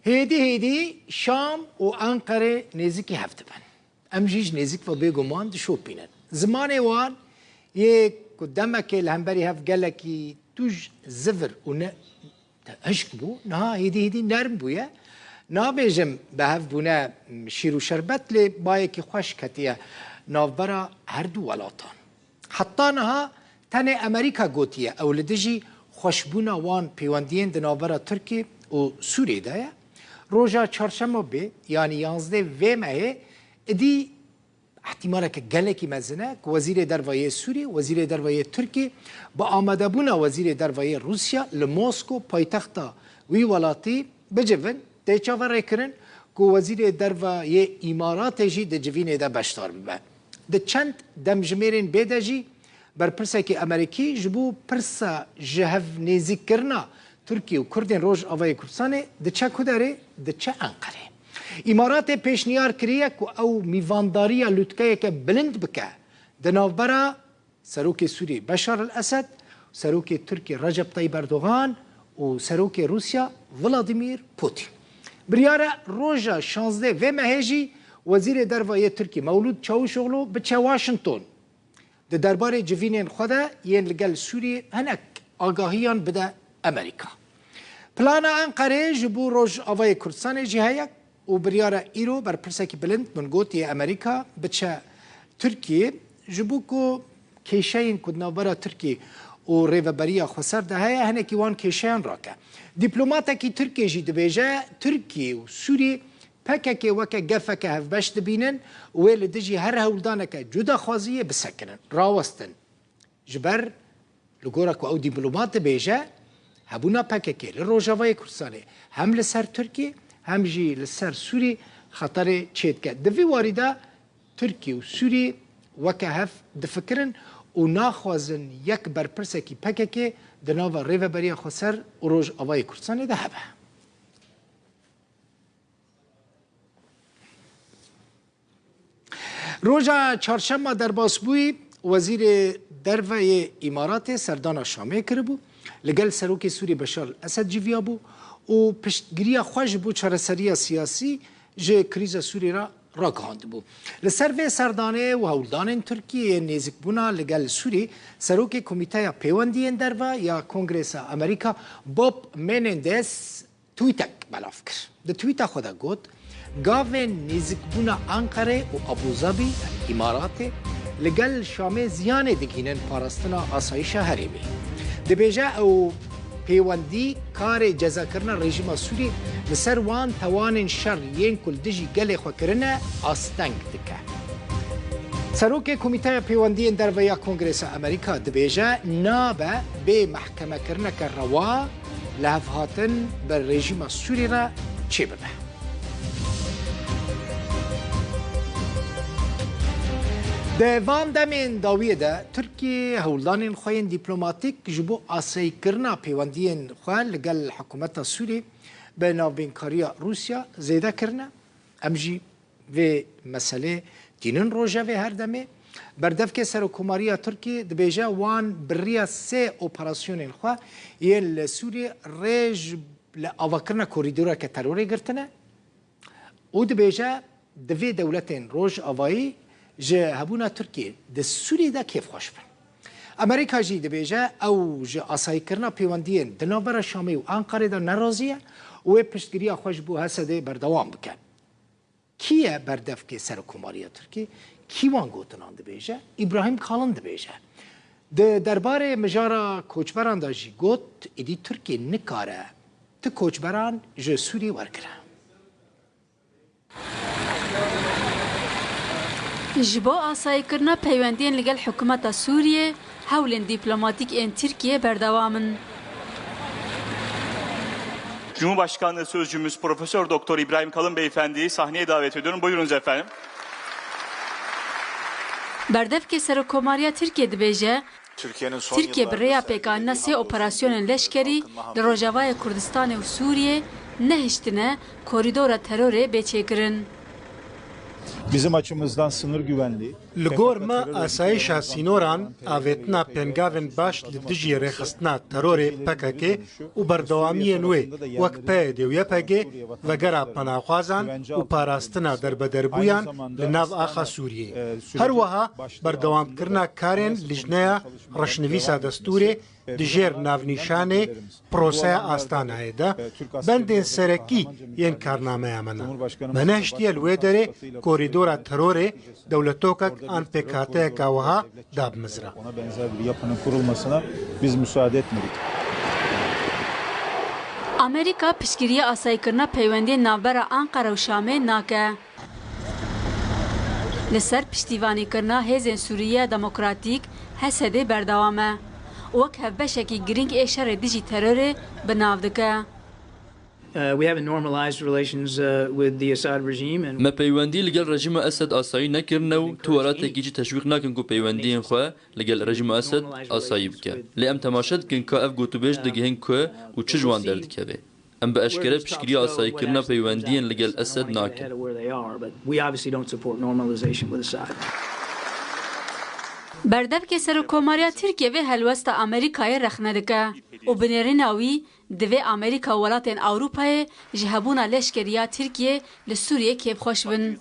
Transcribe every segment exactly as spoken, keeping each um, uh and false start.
Hêdî hêdî Şam û Enqere nêzîkî hev dibin. Em jî ji nêzîk ve bêguman dişopînin. Zimanê wan yê ku demekê li hemberî hev gelekî tûj zivir û ne hişk bû, niha hêdî hêdî nerm bûye. Nabêjim bi hev bûne şîr û şerbet, lê bayekî xweş ketiye navbera her du welatan. Heta niha tenê Amerîka gotiye ew li dijî xweşbûna wan pêwendiyên di navbera Tirkî û Sûriyê de ye. Roja çarşemabê, yanî yanzdeh vê mehê, idî ihtimaleke gelekî mezin e ku Wezîrê Derva yê Sûrî, Wezîrê Derva yê Tirkî bi amadebûna Wezîrê Derva yê Rûsya li Mosko, paytexta wî welatî, bicivin. Tê çaverêkirin ku Wezîrê Derva yê Îmaratê jî di civînê de beşdar bibe. Di çend demjimêrên bê de jî berpirsekî Amerîkî ji bo pirsa ji hev nêzîkkirina Tirkiye û Kurdên Rojavayê Kurdistanê diçe ku derê, diçe Enqerê. Îmaratê pêşniyar kiriye ku ew mîvandariya lûtkeyeke bilind bike di navbera Serokê Sûrî Beşar el-Esed, Serokê Tirkî Recep Tayyip Erdogan û Serokê Rûsya Vladimir Putin. Biryare roja şazdeh vê mehê jî Wezîrê Derva yê Tirkî Mewlûd Çavuşoglu biçe Washington. Di derbarê civînên xwe de yên li gel Sûriyê hinek agahiyan bide Amerîka. Plana Enqerê ji bo Rojavayê Kurdistanê jî heye û biryara îro berpirsekî bilind, min got, yê Amerîka biçe Tirkiyê, ji bo ku kêşeyên ku di navbera Tirkiyê û Rêveberiya Xweser de heye, hinekî wan kêşeyan rake. Dîplomatekî Tirkiyê jî dibêje, Tirkiye û Sûriyê P K K weke gefeke hevbeş dibînin û wê li dijî her hewldaneke cudaxwaziyê bisekinin, rawestin. Ji ber, li gora ku ew dîplomat dibêje, hebûna P K K li Rojavayê Kurdistanê hem li ser Tirkiyê hem jî li ser Sûrî xeterê çêdike. Di vî warî de Tirkî û Sûrî weke hev difikirin û naxwazin yek berpirsekî P K K di nava Rêveberiya Xweser û Rojavayê Kurdistanê de hebe. Roja çarşema derbasbûyî, Wezîrê Derve yê Îmaratê serdana Şamê kiribû, li gel Serokê Sûrî Beşar el-Esed civiyabû û piştgiriya xwe ji bo çareseriya siyasî ji krîza Sûrî re ragihandibû. Li ser vê serdanê û hewldanên Tirkiyê yên nêzîkbûna li gel Sûrî, Serokê Komîteya Pêwendiyên Derve ya Kongresa Amerîka Bob Menendez tweetek belav kir. Di tweeta xwe de got, gavên nêzîkbûna Anqerê û Abu Zabî, Îmaratê, li gel Şamê ziyanê digihînin parastina asayîşa herêmê. Dibêje ew pêwendî karê cezakirina rejîma Sûrî li ser wan tewanên şer yên ku li dijî gelê xwe kirine asteng dike. Serokê Komîteya Pêwendiyên Derve ya Kongresa Amerîka dibêje nabe bê mehkemekirineke rewa lihevhatin bi rejîma Sûrî re çêbibe. Di van demên dawiyê de Tirkiye hewldanên xwe yên dîplomatîk ji bo asayîkirina pêwendiyên xwe li gel hikûmeta Sûrî bi navbênkariya Rûsya zêde kirine. Em jî vê meselê tînin rojevê her demê. Berdevkê Serokkomariya Tirkiyê dibêje wan bi riya sê operasyonên xwe yên li Sûriyê rê ji li avakirina korîdoreke terorê girtine û dibêje divê dewletên Rojavayî ji hebûna Tirkiyê di Sûriyê de kêfxweş bin. Amerîka jî dibêje ew ji asayîkirina pêwendiyên di navbera Şamê û Anqarê de nerazî ye û wê piştgiriya xwe ji bo Hesedê berdewam bike. Kî ye berdevkê Serokkomariya Tirkiyê? Kî wan gotinan dibêje? Îbrahîm Kalin dibêje. Di derbarê mijara koçberan de jî got, êdî Tirkiye nikare ti koçberan ji Sûriyê wergire. Ji bo asayîkirina peywendiyên li gel hikûmeta Sûriyê, hewlên dîplomatîk ên Tirkiyê berdewam in. Cumhurbaşkanlığı Sözcümüz Profesör Doktor İbrahim Kalın Beyefendi'yi sahneye davet ediyorum. Buyurunuz efendim. Berdevkê Serokkomariya Tirkiyê dibêje, Tirkiye bi rêya pêkanîna sê operasyonên leşkerî li Rojavayê Kurdistanê û Sûriyê nehiştine korîdora terorê bê çêkirin. Bizim açımızdan sınır güvenliği. Li gor me, asayîşa sînoran, avêtina pêngavên baş li dijî rêxistina terorê P K K û berdewamiyên wê wek P Y D û Y P G vegera penaxwazan û parastina derbederbûyan li nav axa Sûriyê. Her wiha berdewamkirina karên Lijneya Reşnivîsa Destûrê di jêr navnîşanê Proseya Astanayê de bendên serekî yên karnameya me ne. Me nehiştiye li wê derê korîdora terorê dewletokek an pêkhateyeka wiha dabimizra. Ona benzer bir yapının kurulmasına biz müsaade etmedik. Amerîka piştgiriya asayîkirina peywendiyên navbera Anqara û Şamê nake. Li ser piştîvanîkirina Hêzên Sûriyeya Demokratîk, H S D'ê berdewam e û wek hevbeşekî girîng ê şerê dijî terorê bi nav dike. Uh, we haven't normalized relations, uh, with the Assad regime, and Me peywendî li gel rejîma Esed asayî nekirine û tu welatekî jî teşwîq nakin ku peywendiyên xwe li gel rejîma Esed asayî bike. Lê em temaşe dikin ka ev gotûbêj digihên ku û çi ji wan derdikeve. Em bi eşkere piştgiriya asayîkirina peywendiyên li gel Esed nakin. We obviously don't support normalization with Assad. Berdevkê Serokkomariya Tirkiyê vê helwesta Amerîkayê rexne dike û bi nêrîna wî divê Amerîka û welatên Ewropayê ji hebûna leşkerî ya Tirkiyê li Sûriyê kêfxweş bin.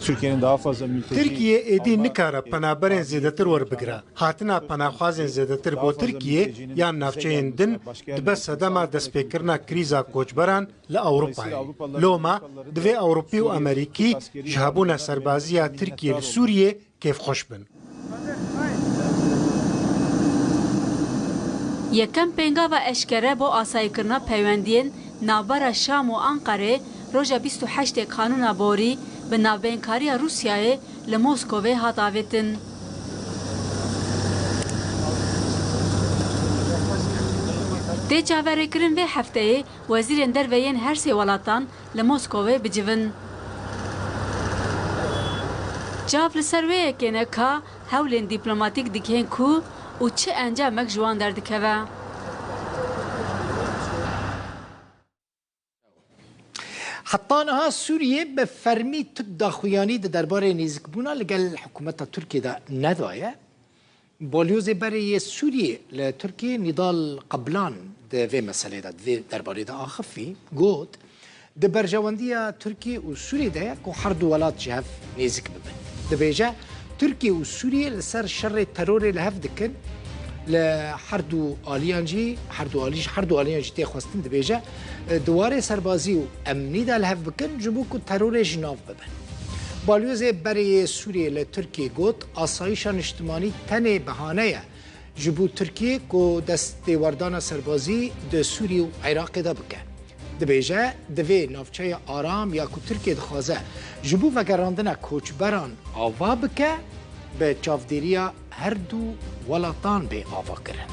Türkiye'nin daha fazla mülteci Tirkiye êdî nikare penaberên zêdetir werbigire. Hatina penaxwazên zêdetir bo Tirkiye yan navçeyên din dibe sedema destpêkirina krîza koçberan li Ewropayê. Loma divê Ewropî û Amerîkî ji hebûna serbaziya Tirkiye li Sûriyê kêfxweş bin. Yekem pêngava eşkere bo asayîkirina peywendiyên navbera Şam û Anqerê roja bîst û heştê Kanûna Borî bi navbeynkariya Rûsyayê li Moskovê hat avêtin. Tê çaverêkirin vê hefteyê wezîrên derve yên her sê welatan li Moskovê bicivin. Çav li ser wê yekê ne ka hewlên dîplomatîk digihên ku û çi encamek ji wan derdikeve. Heta niha Sûriye bi fermî tu daxuyanî di derbarê nêzikbûna li gel hikûmeta Tirkiyê de nedaye. Balyozê berê yê Sûriyê li Tirkiyê Nîdal Qeblan di vê meselê de, di vê derbarê de axifî, got, di berjewendiya Tirkiyê û Sûriyê de ye ku her du welat ji hev nêzik bibin. Dibêje, Tirkiye û Sûriye li ser şerê terorê li hev dikin, li her du aliyan jî, her du alî, ji her du aliyan jî tê xwestin, dibêje, di warê serbazî û emnî de li hev bikin, ji bo ku terorê ji nav bibin. Balyozê berê yê Sûriyê li Tirkiyê got, asayîşa niştimanî tenê behane ye ji bo Tirkiyê ku dest têwerdana serbazî di Sûriyê û Iraqê de bike. Dibêje, divê navçeya aram ya ku Tirkiye dixwaze ji bo vegerandina koçberan ava bike, bi çavdêriya her du welatan bê avakirin.